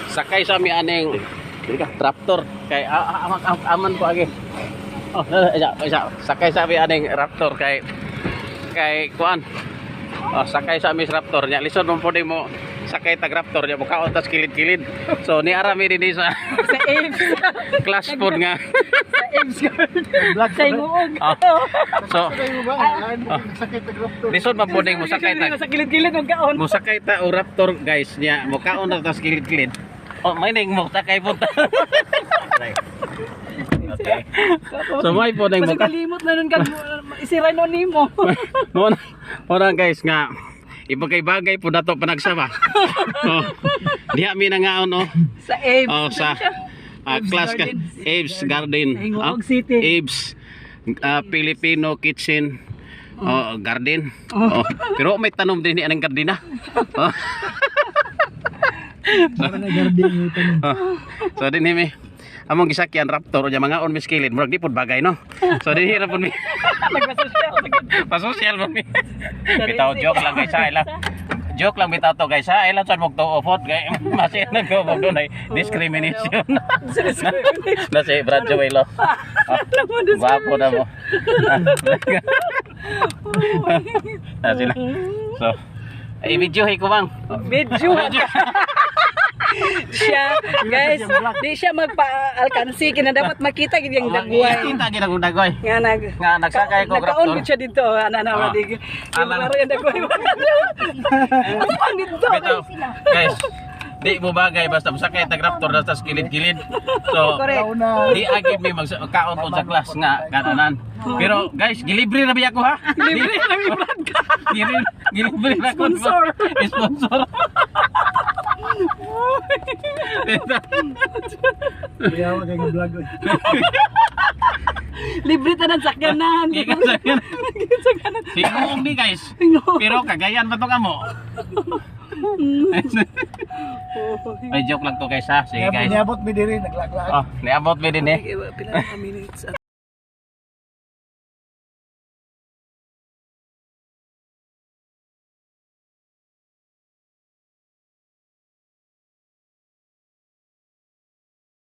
Sakay sa mi aning Raptor kay aman ko agi. Oh, isa, isa. Sakay sa mi aning Raptor kay kay kuan. Oh, sakay sa mi sa Raptor nya, lisod man pud mo sakay tag Raptor nya mukaon tas kilid-kilid. So niara mi dinhi sa Sa Ames. Class pod nga. Sa Ames Garden. Sa Ingoog. Oh. So Ah. Sakit na Raptor. Lisod man pud mo sakay tag Sa kilid-kilid magkaon. Musakay ta o Raptor, guys, niya mukaon na tas kilid-kilid. Oh, may ning mo sakay po ta. Okay. So may po ning Kasi muka. kalimot na nun kan isira no nimo. Mo na guys nga ibagay-bagay po nato panagsama. Oh. Diha mi na ngaon, oh. Sa Ames. Oh, sa class ka Abe's Garden. Sa Hingoog Ah, City. Abe's Filipino Kitchen. Oh, garden. Oh. Pero may tanom din ni anang gardina. Oh. Para na garden yung tanong. Oh. So din mi among gisakyan Raptor unya mga on miskilid, murag di pud bagay, no. So din ra pud mi. Nagpasosyal. Pasosyal mo mi. Bitaw, joke lang, guys, ha. Ila. Joke lang bitaw to, guys, ha. Ila sad mo tuo pod kay masin nagko mo dunay discrimination. Na si Brad Joel, oh. Gwapo na mo. Na sila. So, ay video ko bang. Medyo siya, guys, di siya magpa-alkansi kina dapat makita gid yung dagway. Kita gid ang dagway. Nga nag Nga nagsakay ko nagkaon Raptor. gud siya dito ana na Ah. dig. Alam. Alam yung dagway. Ato pang dito. Bitaw, guys, di mo bagay basta masakay tag Raptor na tas kilid-kilid. So, Correct. di agid mi magkaon po sa class nga kananan. Pero guys, gilibre na biya ko, ha. Libre lang yung brand ka. Gilibre, gilibre na ko. Sponsor. Sponsor. Kuyawa kay nga vlog, oy. Libre tanan sakyanan. Gikan sa Sakyanan. Hingoog ni, guys. Pero kagayan pa to kamo. Ay, joke lang to, guys, ha. Sige, guys. Niabot mi diri, naglaglag. Oh, niabot mi din eh. Pila ka minutes at